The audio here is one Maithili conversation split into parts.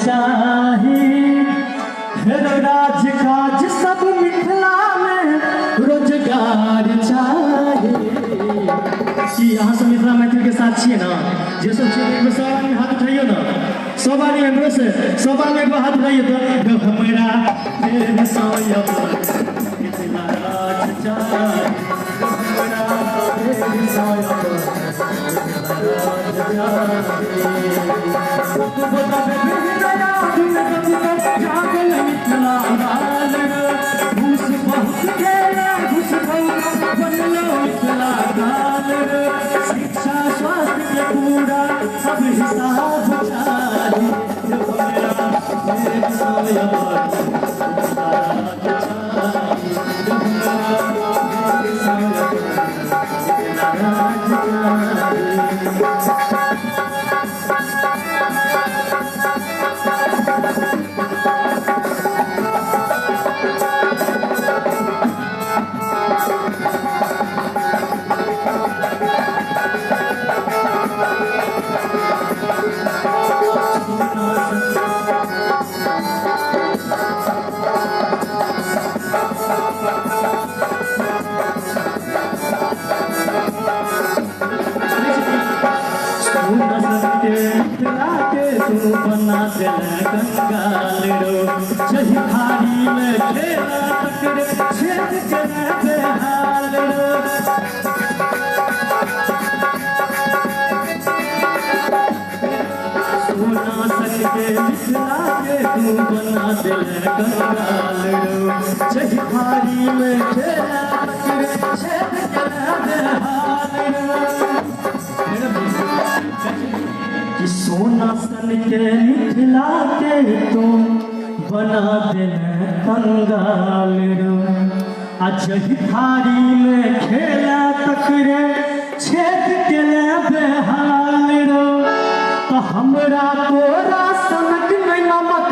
चाही, राज काज सब मिथिला में रोजगार चाही। की अहाँ सब मिथिला मैथिल के साथ छियै ना? जे सब छियै एक बेर सब आदमी हाथ उठाइयो ना, सब आदमी हमरो से सब आदमी एक बार हाथ उठाइयो तो हमरा फेर सयब मिथिला राज चाही, हमरा फेर सयब मिथिला राज चाही। जागल मिथिला लाल घूस बहुत खेला घूस बनलो मिथिला लाल, शिक्षा स्वास्थ्य के पूरा अब हिसाब चाही, हमरा फेर सयब मिथिला राज चाही, हमरा फेर सयब मिथिला राज चाही। तू बना देले कंगाल रो, जही थारी में खेला तकरे छेद के बेहाल रो। सोना सन के मिथिला के तू बना देले कंगाल रो, जही थारी में खेला तकरे छेद के बेहाल रो। कि सोना सन के मिथिला के तू बना देले कंगाल रो, आ जही थारी में खेला तकरे छेद के बेहाल रो। तो हमरा तोरा सनक नहीं नमक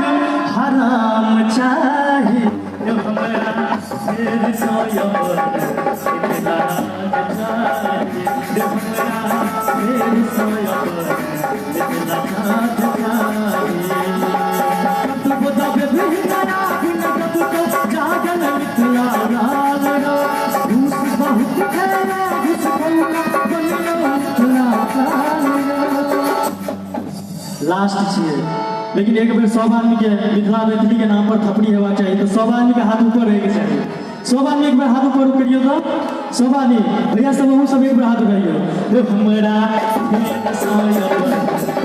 हराम चाही, हमरा फेर सयब मिथिला राज चाही, हमरा फेर सयब मिथिला राज चाही। जागल मिथिला लाल रो, घूस बहुत खेला घूस बनलो मिथिला लाल रो। लास्ट छियै, लेकिन एक बेर सब आदमी के मिथिला मैथिली के नाम पर थपड़ी हेबाक चाही, तो सब आदमी के हाथ ऊपर रहैके चाही। सब आदमी एक बेर हाथ ऊपर करियौ तो सब आदमी भैया सब अहूँ सब एक बेर हाथ उठाइयो। हमरा फेर सयब